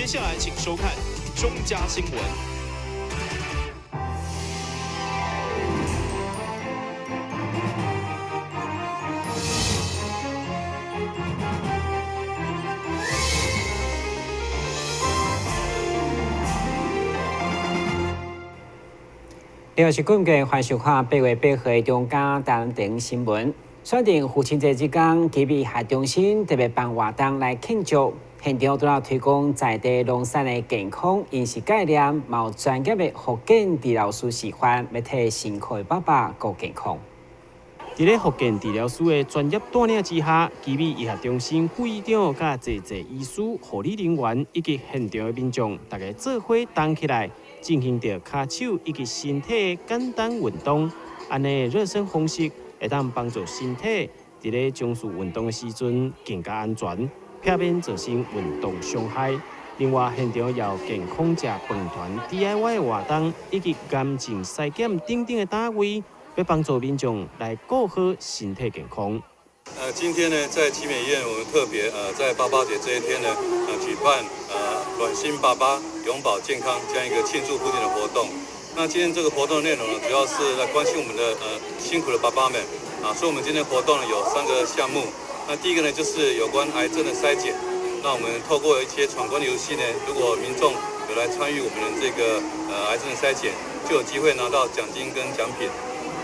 接下來請收看中嘉新聞。另外是今日歡迎收看8月8號的中嘉台南電新聞。選定父親節這天，奇美醫學中心特別辦活動來慶祝。現場除了推廣在地農產的健康飲食概念，嘛有專業的復健治療師示範，欲替辛苦的爸爸顧健康。佇咧復健治療師的專業帶領之下，奇美醫學中心副院長佮濟濟醫師、護理人員以及現場的民眾，大家做伙動起來，進行著跤手以及身體的簡單運動。按呢熱身方式會當幫助身體佇咧從事運動的時陣更加安全，避免造成運動傷害。另外，現場也有健康食飯團 DIY 的活動，以及癌症篩檢等等的單位，欲幫助民眾來顧好身體健康。今天呢，在奇美醫院，我們特別在爸爸節這一天呢，舉辦暖心爸爸永保健康這樣一個慶祝父親的活動。那今天這個活動的內容呢，主要是來關心我們的辛苦的爸爸們啊，所以我們今天活動呢有三個項目。那第一個呢，就是有關癌症的篩檢。那我們透過一些闖關遊戲呢，如果民眾有來參與我們的這個癌症的篩檢，就有機會拿到獎金跟獎品。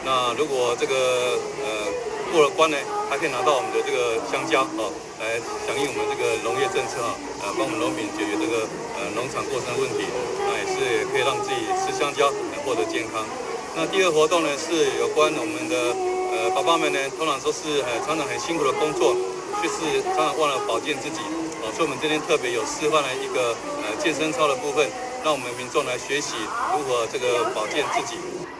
那如果這個過了關呢，還可以拿到我們的這個香蕉哦，來響應我們這個農業政策啊，幫我們農民解決這個農場過剩的問題，那也是也可以讓自己吃香蕉來獲得健康。那第二活動呢，是有關我們的爸爸們呢，通常都是常常很辛苦的工作，卻是常常忘了保健自己哦，所以我們今天特別有示範了一個健身操的部分，讓我們民眾來學習如何這個保健自己。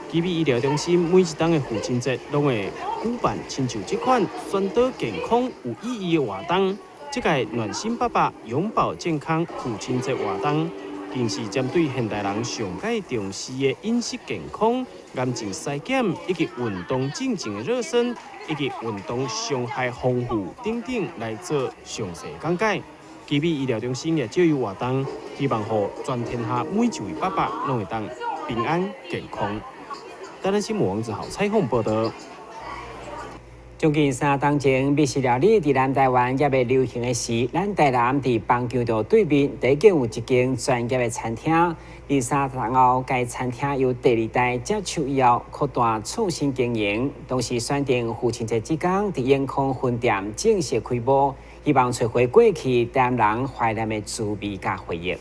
奇美醫療中心每一冬的父親節，攏會舉辦親像這款宣導健康有意義的活動。這屆暖心爸爸永保健康父親節活動，更是針對現代人上蓋重視的飲食健康、癌症篩檢以及運動進前的熱身，以及運動傷害防護等等來做詳細講解。奇美醫療中心也藉由活動，希望予全天下每一位爸爸攏會當平安健康。台南新聞王子豪採訪報道。將近3冬前，美食料理佇南台灣猶未流行的時，咱台南佇棒球場對面，已經有一間專業的餐廳。佇3冬後，該餐廳由第二代接手以後，擴大創新經營。同時選定父親節這天，佇永康分店正式開幕，希望揣回過去台南人懷念的滋味佮回憶。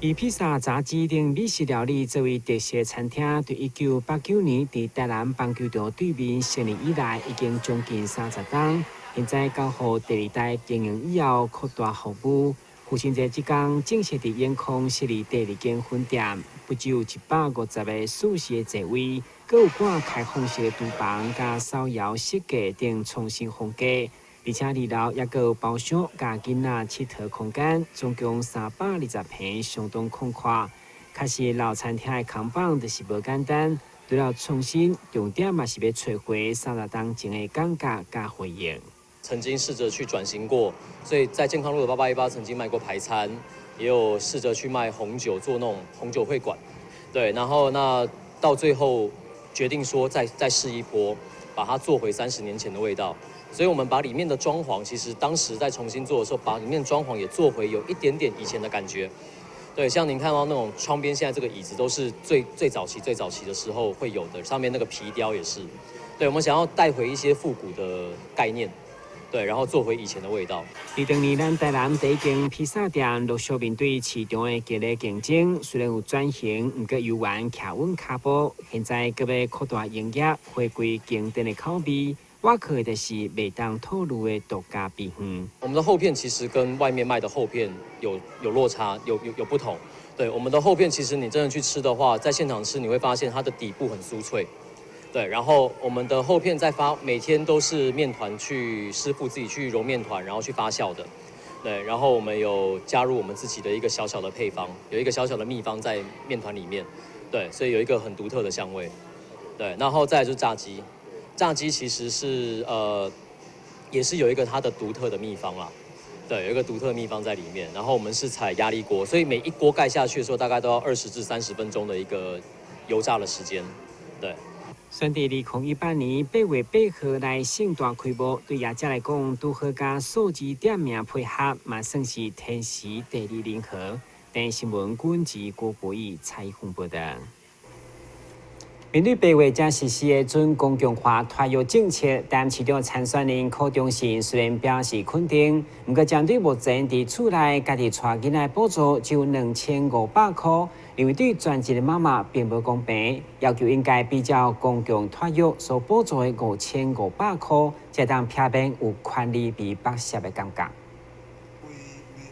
以披薩、炸雞等美食料理作為特色餐廳，對1989年佇台南棒球場對面成立以來，已經將近30冬。現在交予第二代經營以後，擴大服務。父親節這天正式佇永康設立第二間分店，不只有150個舒適的座位，閣有掛開放式的廚房、佮手搖設計等創新風格。而且二樓猶閣有包廂佮囡仔𨑨迌空間，總共320坪，相當廣闊。確實老餐廳的扛棒就是無簡單，除了創新，重點嘛是欲揣回30冬前的感覺佮回憶。曾經試着去轉型過，所以在健康路的8818曾經賣過排餐，也有試着去賣紅酒，做那種紅酒會館。對，然後那到最後決定說再試一波，把它做回30年前的味道。所以，我們把裡面的裝潢，其實當時在重新做的時候，把裡面裝潢也做回有一點點以前的感覺。對，像您看到那種窗邊，現在這個椅子都是最最早期、最早期的時候會有的，上面那個皮雕也是。對，我們想要帶回一些復古的概念，對，然後做回以前的味道。佇當年咱台南第一間披薩店陸續面對市場的激烈競爭，雖然有轉型，毋過猶原徛穩跤步。現在閣欲擴大營業，回歸經典的口味。我可的是袂當透露的獨家秘方。我們的厚片其實跟外面賣的厚片有落差，有不同。對，我們的厚片其實你真的去吃的話，在現場吃你會發現它的底部很酥脆。對，然後我們的厚片在發，每天都是麵團去師傅自己去揉麵團，然後去發酵的。對，然後我們有加入我們自己的一個小小的配方，有一個小小的秘方在麵團裡面。對，所以有一個很獨特的香味。對，然後再來就是炸雞。炸雞其實是也是有一個它的獨特的秘方啦。對，有一個獨特秘方在裡面。然後我們是採壓力鍋，所以每一鍋蓋下去的時候，大概都要20至30分鐘的一個油炸的時間。對。選佇2018年8月8號來盛大開幕，對業者來講，拄好佮數字店名配合，嘛算是天時地利人和。電視新聞軍事郭博義採訪報道。面對8月才實施的準公共化托育政策，台南市長參選人柯忠信雖然表示肯定，毋過針對目前佇厝內家己帶囡仔補助只有2500箍，認為對全職的媽媽並無公平，要求應該比照公共托育所補助的5500箍，才當避免有權力被剝削的感覺。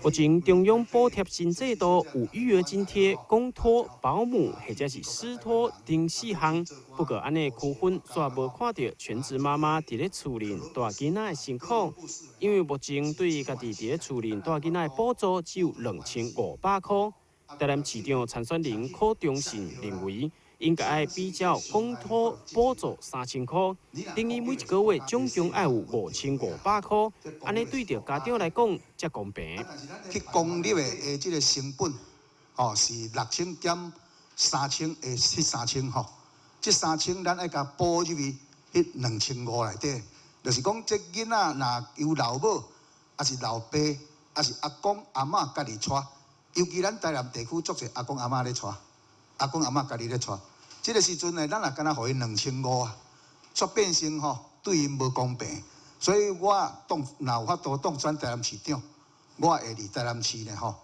目前中央補貼新制度有育兒津貼、公托、保姆或者是私托等四項，不過按呢區分煞無看著全職媽媽佇咧厝裡帶囡仔的辛苦，因為目前對家己佇咧厝裡帶囡仔的補助只有2500箍。台南市長參選人柯忠信認為，應該愛比照公托補助3000箍，等於每一個月總共愛有5500箍，按呢對著家長來講才公平。去公立的這个成本，吼是6000減3000的彼三千吼，這三千咱愛共補入去彼2500內底，就是講這囡仔若由老母，抑是老爸，抑是阿公阿嬤家己帶，尤其咱台南地區足濟阿公阿嬤咧帶，阿公阿嬤家己咧帶。這个時陣呢，咱也敢若予伊2500啊，煞變成吼對𪜶無公平，所以我當若有法度當選台南市長，我會佇台南市呢吼，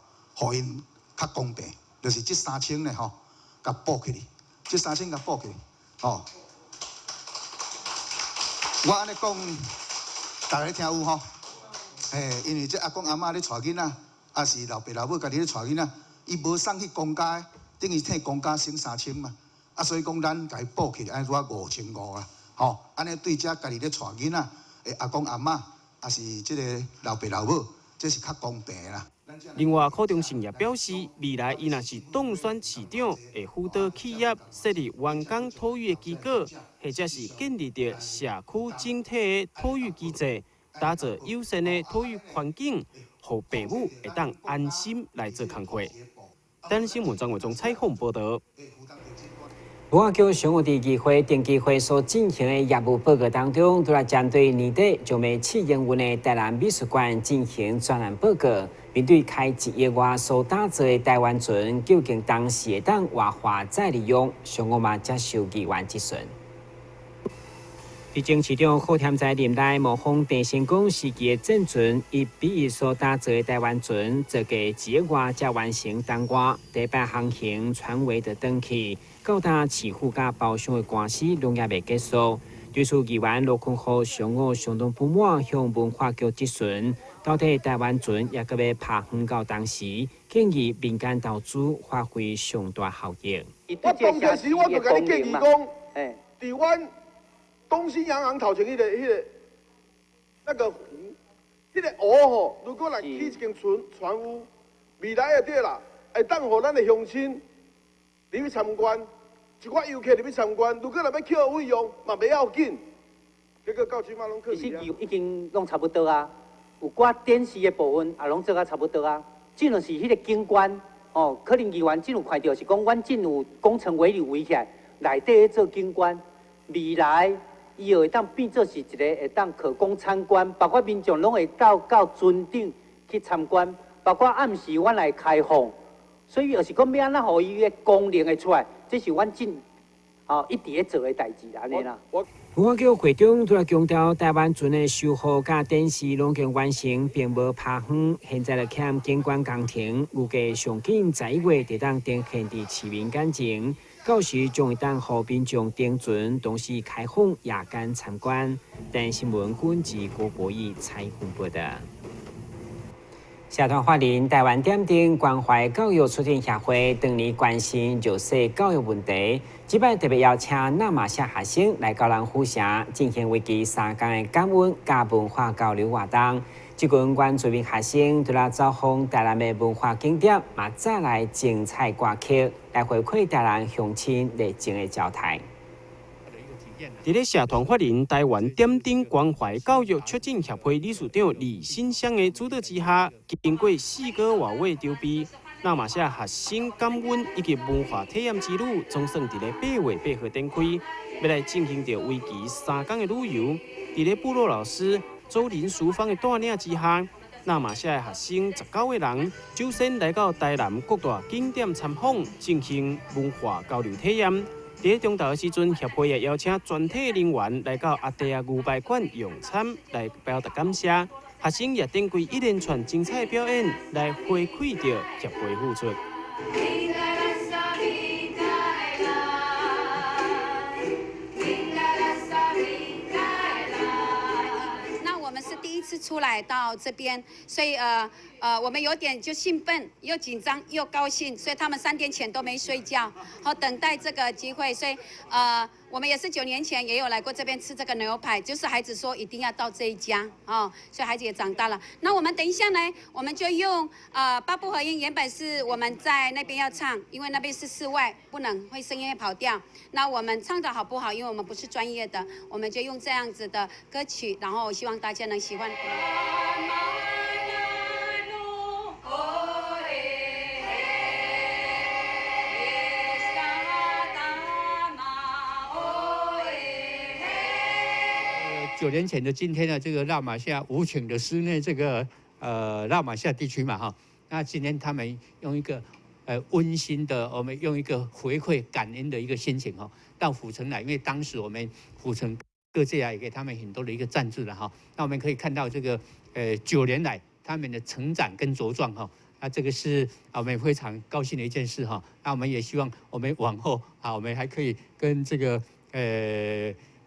予𪜶較公平，就是這三千呢吼，共補起來，這三千共補起來，吼。我按呢講，逐家聽有吼？嘿，因為這阿公阿嬤咧帶囡仔，抑是老爸老母家己咧帶囡仔，伊無送去公家的，等於替公家省三千嘛。啊，所以講咱共伊補起來，按呢5500啦，吼，按呢對這家己咧帶囡仔的阿公阿嬤，抑是這个老爸老母，這是較公平的啦。另外，柯忠信也表示，未來伊若是當選市長，會輔導企業設立員工托育的機構，或者是建立著社區整體的托育機制，打造友善的托育環境，予爸母會當安心來做工課。台新聞張偉忠採訪報道。文化局上午佇議會定期會所進行的業務報告當中，拄來針對年底將欲試營運的台南美術館進行專案報告。面對開1億外所打造的台灣船，究竟當時會當活化再利用？上午嘛接受議員質詢。佇前市長柯添財任內模仿鄭成功時期的戰船，1比1所打造的台灣船，造價1億外才完成當外，第一擺航行船尾就斷去，到今市府佮包商的官司攏猶未結束。對此，議員羅坤豪上午相當不滿，向文化局質詢，到底台灣船猶閣欲拍航到當時，建議民間投資發揮上大效益。我當時我就共你建議講，佇阮東興洋行頭前彼个那個湖，彼個湖吼，如果來起一間船船屋，未來就對啦，會當予咱的鄉親入去參觀，一寡遊客入去參觀。如果若欲扣費用，嘛袂要緊。結果到這馬攏其實已經攏差不多啊，有寡展示的部分也攏做甲差不多啊。只就是彼個景觀，哦，可能議員只有看著是講，阮只有工程圍籬圍起來，內底做景觀，未來。伊會當變做是一個會當可供參觀，包括民眾攏會到船頂去參觀，包括暗時阮來開放，所以就是講欲按怎予伊的功能會出來，這是阮進哦一直咧做的代誌按呢啦。文化局會長拄來強調，台灣船的修復佮展示攏經完成，並無拍遠。現在就欠景觀工程，預計上緊11月就當呈現佇市民眼前。到時將會當予民眾登船，同時開放夜間參觀。電視新聞軍事郭博義採訪報道。社團法人台灣點燈關懷教育促進協會長年關心弱勢教育問題，這擺特別邀請那瑪夏學生來到咱府城進行為期3工的感恩佮文化交流活動。這群原住民學生除了走訪台南的文化景點，嘛帶來精彩歌曲來回饋台南鄉親熱情的招待。佇咧社團法人台灣點燈關懷教育促進協會理事長李新香的主導之下，經過4個外月籌備，那瑪夏學生感恩以及文化體驗之旅，總算佇咧8月8號展開，欲來進行著為期3工的旅遊。佇咧部落老師周林淑芳的帶領之下，那瑪夏的學生19個人，首先來到台南各大景點參訪，進行文化交流體驗。佇咧中晝的時陣，協會也邀請全體人員來到阿弟仔牛排館用餐，來表達感謝。學生也展開一連串精彩表演，來回饋著協會付出。那我們是第一次出來到這邊，所以我們有點就興奮，又緊張又高興，所以他們3天前都沒睡覺，好等待這個機會。所以我們也是9年前也有來過這邊吃這個牛排，就是孩子說一定要到這一家哦，所以孩子也長大了。那我們等一下呢，我們就用八部合音，原本是我們在那邊要唱，因為那邊是室外，不能會聲音會跑掉。那我們唱得好不好？因為我們不是專業的，我們就用這樣子的歌曲，然後希望大家能喜歡。9年前的今天呢，這個那瑪夏無情的肆虐這個那瑪夏地區嘛哈，那今天他們用一個溫馨的，我們用一個回饋感恩的一個心情哈，到府城來，因為當時我們府城各界啊也給他們很多的一個贊助了哈，那我們可以看到這個9年來他們的成長跟茁壯哈，那這個是我們非常高興的一件事哈，那我們也希望我們往後啊，我們還可以跟這個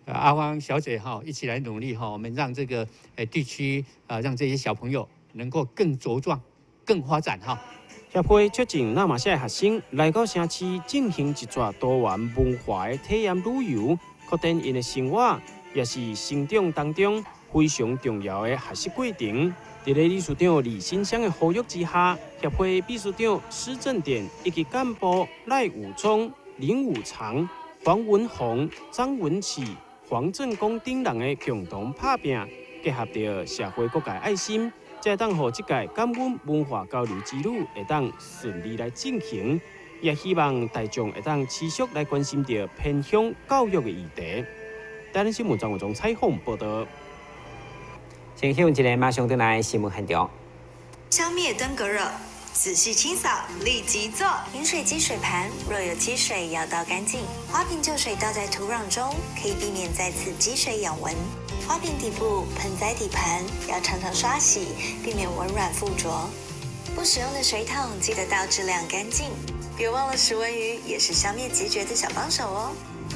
阿芳小姐哈，一起來努力哈，我們讓這個地區啊，讓這些小朋友能夠更茁壯、更發展哈。協會促進那瑪夏的學生來到城市進行一逝多元文化的體驗旅遊，擴展𪜶的生活，也是成長當中非常重要的學習過程。佇咧理事長李新香的呼籲之下，協會秘書長施正典以及幹部賴武忠、林武長、黃文宏、張文啟、黃正功等人的共同拍拚，結合著社會各界愛心，才會當予這屆感恩文化交流之旅會當順利來進行。也希望大眾會當持續來關心著偏鄉教育的議題。台南新聞張文忠採訪報道。先向一个馬上轉來新聞現場。消滅登革熱，仔細清掃，立即做。飲水機水盤若有積水，要倒乾淨。花瓶舊水倒在土壤中，可以避免再次積水養蚊。花瓶底部、盆栽底盤要常常刷洗，避免蚊卵附着。不使用的水桶記得倒置晾乾淨。別忘了食蚊魚也是消滅孑孓的小幫手哦。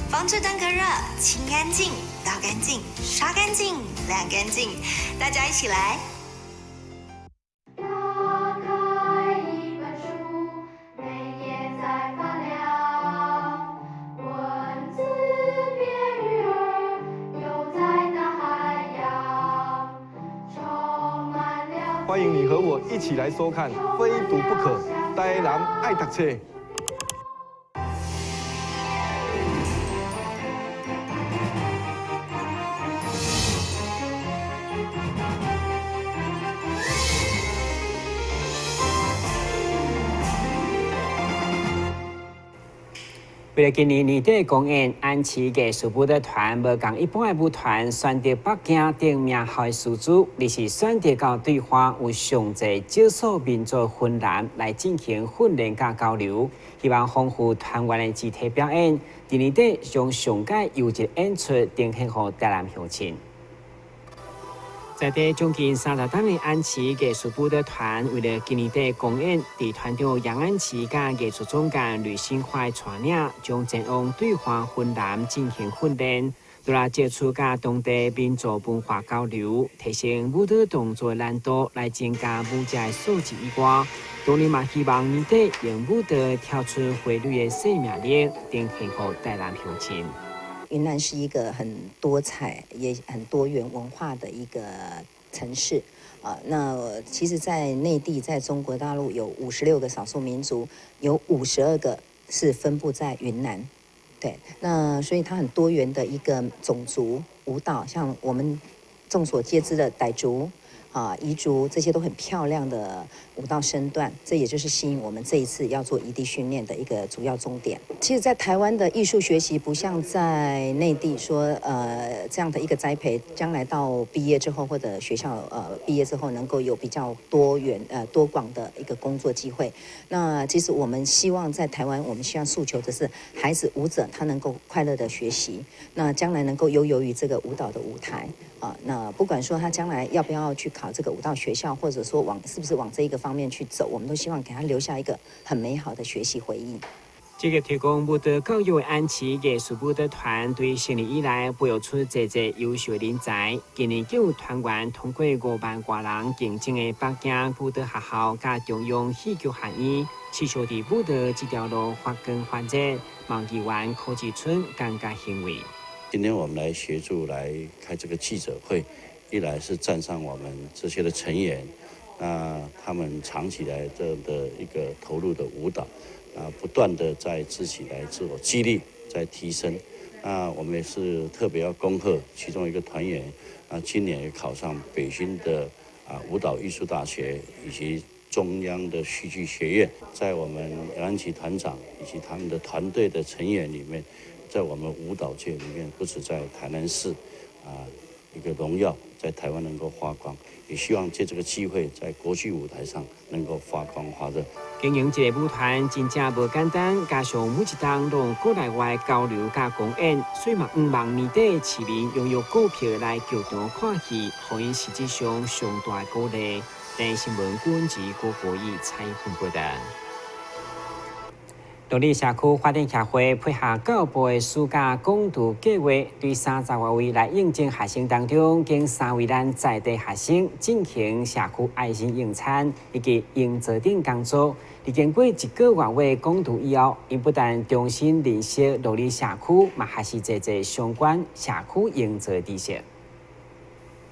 防治登革熱，清乾淨、倒乾淨、刷乾淨、晾乾淨，大家一起來。歡迎你和我一起來收看《非讀不可》，台南愛讀冊。為了今年年底公演，安琪藝術舞蹈團無仝一般的舞團選擇北京等名校的師資，而是選擇到對岸有上濟少數民族芬蘭來進行訓練佮交流，希望豐富團員的肢體表演。佇年底將上屆優質演出呈獻予台南鄉親。在地將近30冬的安琪藝術舞蹈團，為了今年底公演，佇團長楊安琪佮藝術總監呂新華帶領，將前往對岸芬蘭進行訓練，除了接觸佮當地民族文化交流，提升舞蹈動作難度，來增加舞者的素質以外，當然嘛希望年底用舞蹈跳出花蕊的生命力，呈獻予台南鄉親。雲南是一個很多彩也很多元文化的一個城市，啊，那其實，在內地，在中國大陸有56個少數民族，有52個是分布在雲南。對，那所以它很多元的一個種族舞蹈，像我們眾所皆知的傣族啊、彝族，這些都很漂亮的舞蹈身段，這也就是吸引我們這一次要做移地訓練的一個主要重點。其實，在台灣的藝術學習不像在內地說，這樣的一個栽培，將來到畢業之後或者學校畢業之後，能夠有比較多元多廣的一個工作機會。那其實我們希望在台灣，我們希望訴求的是孩子舞者他能夠快樂的學習，那將來能夠悠游於這個舞蹈的舞台啊。那不管說他將來要不要去考這個舞蹈學校，或者說往是不是往這一個方面去走，我們都希望給他留下一個很美好的學習回憶。這個提供舞蹈教育的安琪藝術舞蹈團隊成立以來，培育出濟濟優秀人才。今年就有團員通過5萬外人競爭的北京舞蹈學校佮中央戲劇學院，持續佇舞蹈這條路發光發熱，望議員柯志春感覺欣慰。今天我們來協助來開這個記者會，一來是讚賞我們這些的成員，那他們長期來這樣的一個投入的舞蹈。啊，不斷的在自己來自我激勵，在提升。那我們也是特別要恭賀其中一個團員，啊，今年也考上北京的舞蹈藝術大學以及中央的戲劇學院。在我們楊安琪團長以及他們的團隊的成員裡面，在我們舞蹈界裡面，不止在台南市一個榮耀，在台灣能夠發光，也希望借這個機會在國際舞台上能夠發光發熱。經營一個舞團真正無簡單，加上每一冬攏有國內外交流佮公演，所以嘛向望年底市民擁有股票來劇場看戲，予𪜶實質上上大的鼓勵。台視新聞郭志郭國義採訪報導。鹿里社區發展協會配合教育部的暑假工讀計劃，對30外位來應徵學生當中，揀三位咱在地學生進行社區愛心用餐以及營造等工作。佇經過一個月的工讀以後，𪜶不但重新認識鹿里社區，嘛學習濟濟相關社區營造知識。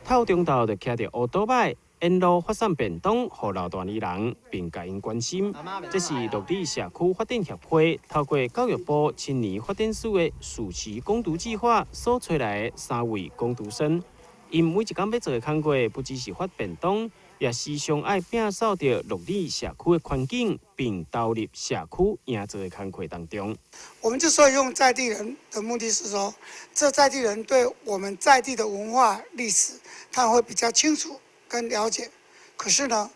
透中晝就騎著烏多擺，沿路發送便當予老大年人，並共𪜶關心。這是鹿里社區發展協會透過教育部青年發展署的暑期工讀計劃所揣來的三位工讀生。𪜶每一工欲做的工課，不只是發便當，也時常愛摒掃著鹿里社區的環境，並投入社區營造的工課當中。我們之所以用在地人的目的是說，這在地人對我們在地的文化歷史，他會比較清楚跟了解。可是呢，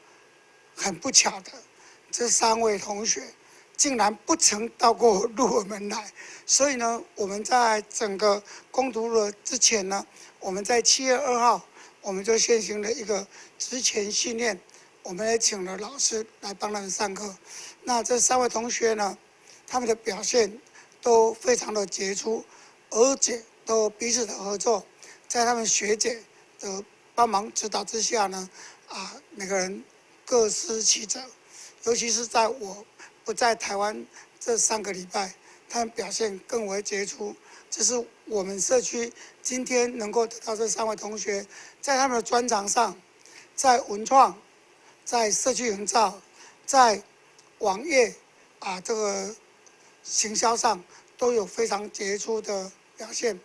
很不巧的，這三位同學竟然不曾到過鹿耳門來，所以呢，我們在整個工讀的之前呢，我們在7月2號，我們就先行了一個職前訓練，我們也請了老師來幫他們上課。那這三位同學呢，他們的表現都非常的傑出，而且都彼此的合作，在他們學姐的幫忙指導之下呢，每個人各司其職，尤其是在我不在台灣這3個禮拜，他們表現更為傑出。這是我們社區今天能夠得到這三位同學，在他們的專長上，在文創、在社區營造、在網頁這個行銷上都有非常傑出的表現。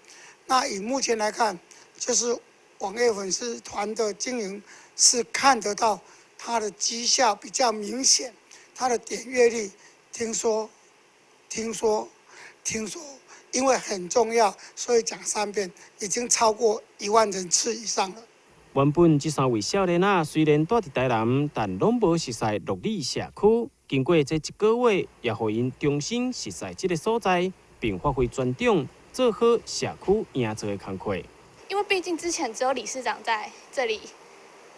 那以目前來看，就是網頁粉絲團的經營是看得到它的績效比較明顯，它的點閱率，聽說，聽說，聽說。因為很重要，所以講三遍，已經超過1萬人次以上了。原本這三位少年仔雖然蹛佇台南，但攏無熟似鹿里社區。經過這一個月，也予𪜶重新熟似這个所在，並發揮專長，做好社區營造的工課。因為畢竟之前只有理事長在這裡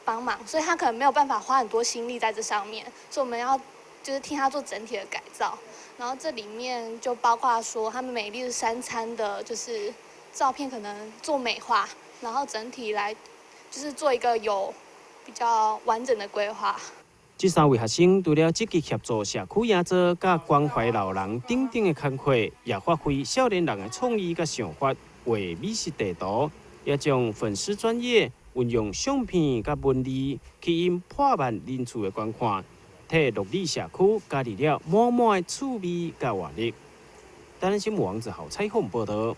幫忙，所以他可能沒有辦法花很多心力在這上面，所以我們要就是替他做整體的改造。然後這裡面就包括說他們每日三餐的，就是照片可能做美化，然後整體來就是做一個有比較完整的規劃。這三位學生除了積極協助社區營造、佮關懷老人等等的工課，也發揮少年人的創意佮想法，畫美食地圖，也將粉絲專頁運用相片佮文字，吸引破萬人次的觀看，替鹿里社區加入了滿滿的趣味佮活力。台南新闻王子豪采访报道。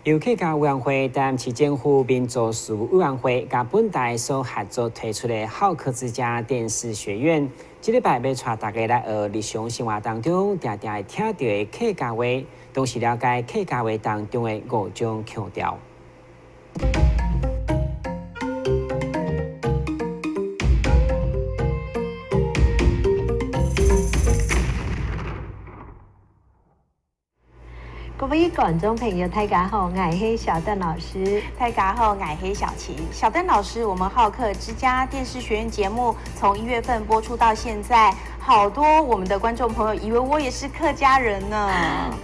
由客家委员会、台南市政府民族事务委员会佮本台所合作推出的好客之家电视学院，這禮拜欲帶大家來學日常生活當中定定會聽著的客家話，同時了解客家話當中的五種腔調。各位觀眾朋友，大家好，𠊎係小鄧老師。大家好，𠊎係小琴。小鄧老師，我們好客之家電視學院節目從1月份播出到現在，好多我們的觀眾朋友以為我也是客家人呢。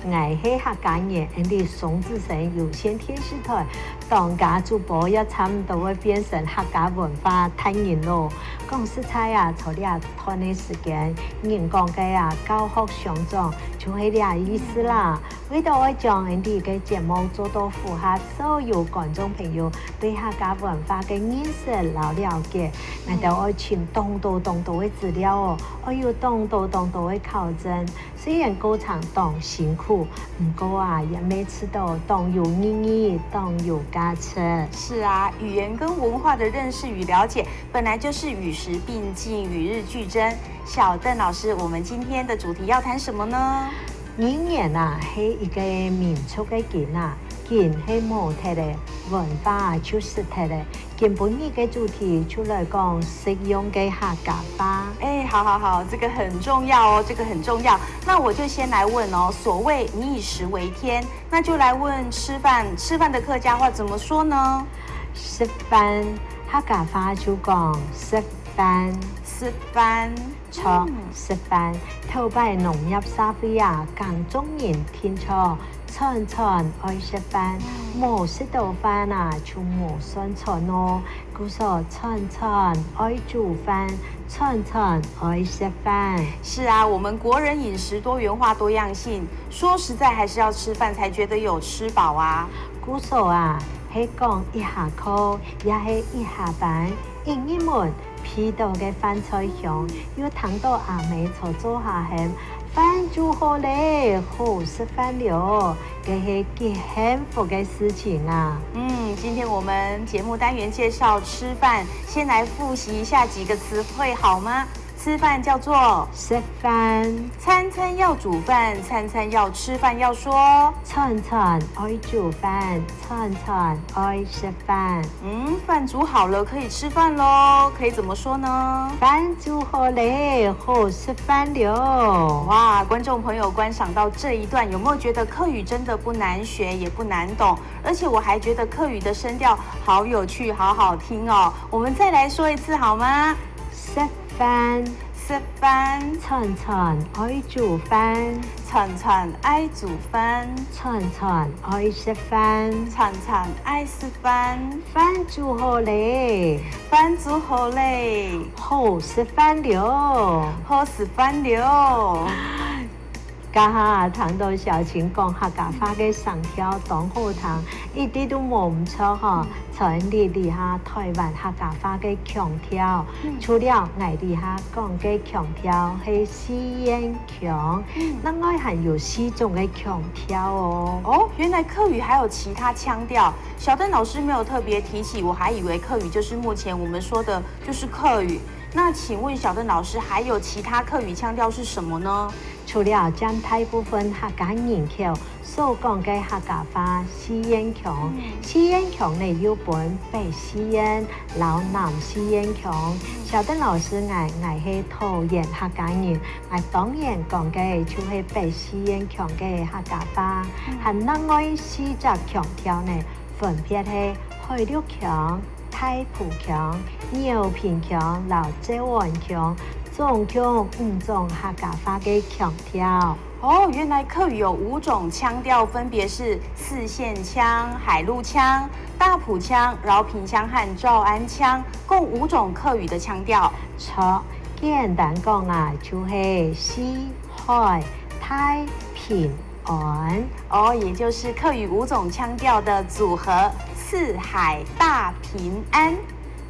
𠊎係客家人，𪜶哋雙子星有線電視台當家主播也差不多會變成客家文化達人咯。講實在啊，除了短的時間，人講嘅啊，教學相長，就係這個意思啦。為著愛將𪜶哋个節目做到符合所有觀眾朋友對客家文化的認識佮了解，𠊎著愛尋當多當多的資料哦，愛有當多當多的考證。雖然過程當辛苦，毋過啊，也每次都當有意義，當有價值。是啊，語言跟文化的認識與了解，本來就是與時並進、與日俱增。小鄧老師，我們今天的主題要談什麼呢？語言啊，係一個民族的根啊，根係無脫的，文化就失脫的。今晡日的主題就來講實用的客家話。哎，好好好，這個很重要哦，這個很重要。那我就先來問哦，所謂民以食為天，那就來問吃飯，吃飯的客家話怎麼說呢？食飯，客家話就講食飯，食飯，錯，食飯。頭擺農業社會啊，耕種人聽著，餐餐愛食飯，無食到飯啊，就無算餐咯。故說餐餐愛煮飯，餐餐愛食飯。是啊，我們國人飲食多元化、多樣性，說實在，還是要吃飯才覺得有吃飽啊。故說啊，係講一下課，也係一下班，一入門。皮到嘅飯菜香，又聽到阿妹做做下喊，飯煮好咧，好食飯了，這係幾幸福嘅事情啊！嗯，今天我們節目單元介紹吃飯，先來複習一下幾個詞彙好嗎？吃飯叫做食飯，餐餐要煮飯，餐餐要吃飯，要說餐餐愛煮飯，餐餐愛食飯。嗯，飯煮好了可以吃飯嘍，可以怎麼說呢？飯煮好咧，好食飯了。哇，觀眾朋友觀賞到這一段，有沒有覺得客語真的不難學，也不難懂？而且我還覺得客語的聲調好有趣，好好聽哦。我們再來說一次好嗎？食飯，食飯，餐餐愛煮飯，餐餐愛煮飯，餐餐愛食飯，餐餐愛食飯。飯煮好咧，飯煮好咧，好食飯了，好食飯了。家下聽到小琴講客家話嘅聲調當好聽，一啲都無毋錯吼。在你佇遐台灣客家話嘅腔調，除了𠊎佇遐講嘅腔調係四縣腔，另外還有四種嘅腔調哦。哦，原來客語還有其他腔調。小鄧老師沒有特別提起，我還以為客語就是目前我們說的就是客語。那請問小鄧老師，還有其他客語腔調是什麼呢？除了佔大部分客家人口所講嘅客家話四縣腔，四縣腔呢有分北四縣、佮南四縣腔。小鄧老師𠊎係桃園客家人，𠊎當然講嘅就係北四縣腔嘅客家話。還另外四隻腔調呢，分別係海陸腔、大埔腔、饒平腔、佮浙灣腔，總共五種客家話嘅腔調。哦，原來客語有五種腔調，分別是四縣腔、海陸腔、大埔腔、饒平腔和詔安腔，共五種客語的腔調。錯，簡單講啊，就係四海大平安。哦，也就是客語五種腔調的組合，四海大平安。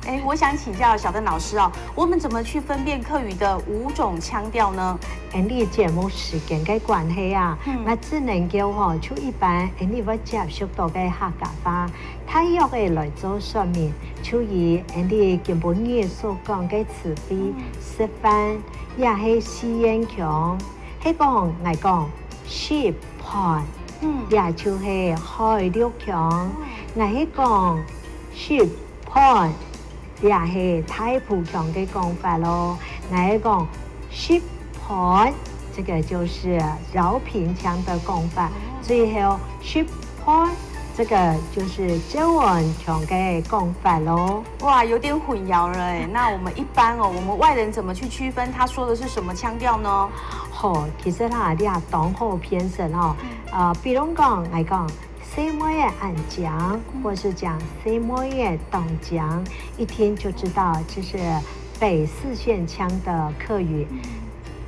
哎，我想請教小鄧老師哦，我們怎麼去分辨客語的五種腔調呢？因為節目時間的關係啊，我只能夠吼，就一般𪜶會接觸到的客家話，大約的來做說明。就以𪜶今晡日所講的詞彙、食飯，也係四縣腔，彼講𠊎講食飯，也就是海陸腔，𠊎彼講食盤，也係大埔腔的講法囉。𠊎講食盤，這個就是饒平腔的講法。最後食盤，這個就是浙灣腔的講法囉。哇，有點混淆了哎。那我們一般哦，我們外人怎麼去區分他說的是什麼腔調呢？好，其實啦，你也當好辨識哦。比如講，𠊎講啥物仔按講，或是講啥物仔當講，一聽就知道這是北四縣腔的客語。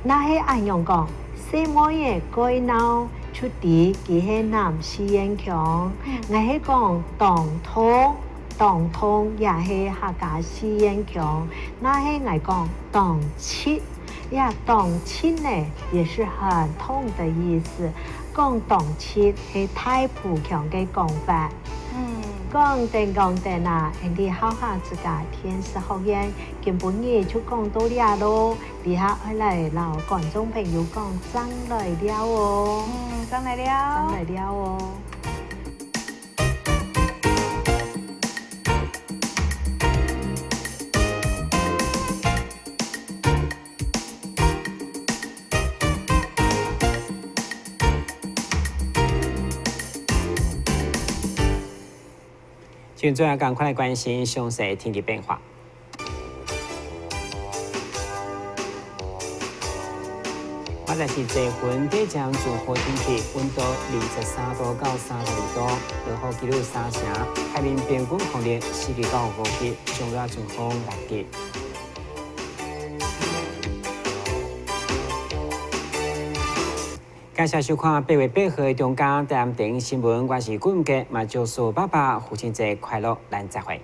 若彼按樣講，啥物仔改鬧就知佢係南四縣腔。𠊎彼講當通，當通也係客家四縣腔。若彼𠊎講當七，呀當七呢，也是很痛的意思。講當七係大埔腔的講法。講定講定啊，𪜶哋好下自家天師學院，今晡日就講到遮囉，底下愛來老觀眾朋友講正來尞哦。嗯，正來尞。正來尞哦。現在趕快來關心詳細天氣變化。現在是濟雲底將轉好天氣，溫度23度到32度，落雨幾率三成，海面平均風力4級到5級，上熱陣風6級。感謝收看8月8號的中嘉台南電視新聞，我是郭文傑，嘛祝福爸爸父親節快樂，咱再會。